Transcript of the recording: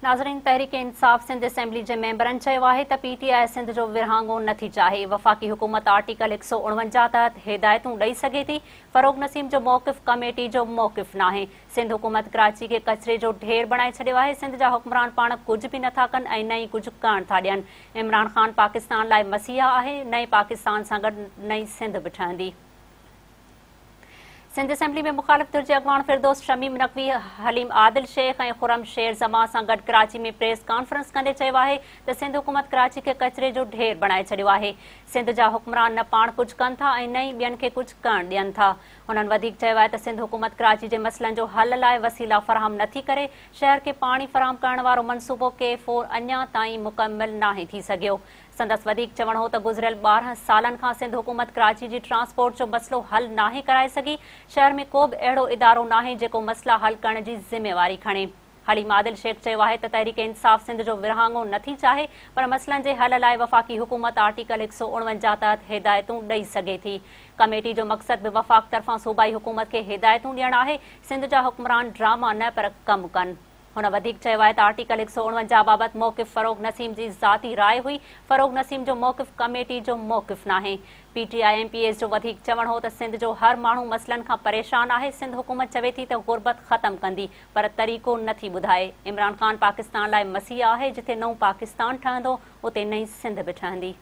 ناظرين تحريڪ انصاف سنڌ اسيمبلي جي ميمبرن چيو آهي ته پي ٽي آء سنڌ جو ورهاڱو نه ٿي چاهي، وفاقي حڪومت آرٽيڪل 149 تحت هدايتون ڏئي سگهي ٿي، فروغ نسيم جو موقف ڪميٽي جو موقف ناهي، سنڌ حڪومت ڪراچي کي ڪچري جو ڍير بڻائي ڇڏيو آهي، سنڌ جا حڪمران پاڻ ڪجهه به نٿا ڪن ۽ نه ئي ڪجهه ڪرڻ ٿا ڏين، عمران خان پاڪستان لاء مسيحا آهي، نئين پاڪستان سان گڏ نئين سنڌ به ٺهندي. سنڌ اسيمبلي ۾ مخالف ڌر جي اڳواڻ فردوس شميم نقوي، حليم عادل شيخ ۽ خرم شير زمان سان گڏ ڪراچي ۾ پريس ڪانفرنس ڪندي چيو آهي ته سنڌ حڪومت ڪراچي کي ڪچري جو ڍير بڻائي ڇڏيو آهي، سنڌ جا حڪمران نه پاڻ ڪجهه ڪن ٿا ۽ نه ئي ٻين کي ڪجهه ڪرڻ ڏين ٿا. هنن وڌيڪ چيو آهي ته سنڌ حڪومت ڪراچي جي مسئلن جو حل لاء وسيلا فراهم نٿي ڪري، شهر کي پاڻي فراهم ڪرڻ وارو منصوبو ڪي فور اڃا تائين مڪمل ناهي ٿي سگهيو. سندس وڌيڪ چوڻ هو ته گذريل 12 سالن کان سنڌ حڪومت ڪراچي جي ٽرانسپورٽ جو مسئلو حل ناهي ڪرائي سگهي، شهر ۾ ڪو به اهڙو ادارو ناهي جيڪو مسئلا حل ڪرڻ جي ذميواري کڻي. حليم عادل شيخ چيو آهي ته تحريڪ انصاف سنڌ جو ورهاڱو نٿي چاهي پر مسئلن جي حل لاء وفاقي حڪومت آرٽيڪل 149 تحت هدايتون ڏئي سگهي ٿي، ڪميٽي جو مقصد به وفاق طرفان صوبائي حڪومت کي هدايتون ڏيڻ آهي، سنڌ جا حڪمران ڊراما نه پر ڪم ڪن. هن وڌيڪ چيو آهي ته آرٽيڪل 149 بابت موقف فروغ نسيم جي ذاتي راء هئي، فروغ نسيم جو موقف ڪميٽي جو موقف ناهي. P T I M P As جو وڌيڪ چوڻ هو ته سنڌ جو هر ماڻهو مسئلن کان پريشان آهي، سنڌ حڪومت چوي ٿي ته غربت ختم ڪندي پر طريقو نه ٿي ٻڌائي، عمران خان پاڪستان لاء مسيحا آهي، جتي نئون پاڪستان ٺهندو اتي نئين سنڌ به ٺهندي.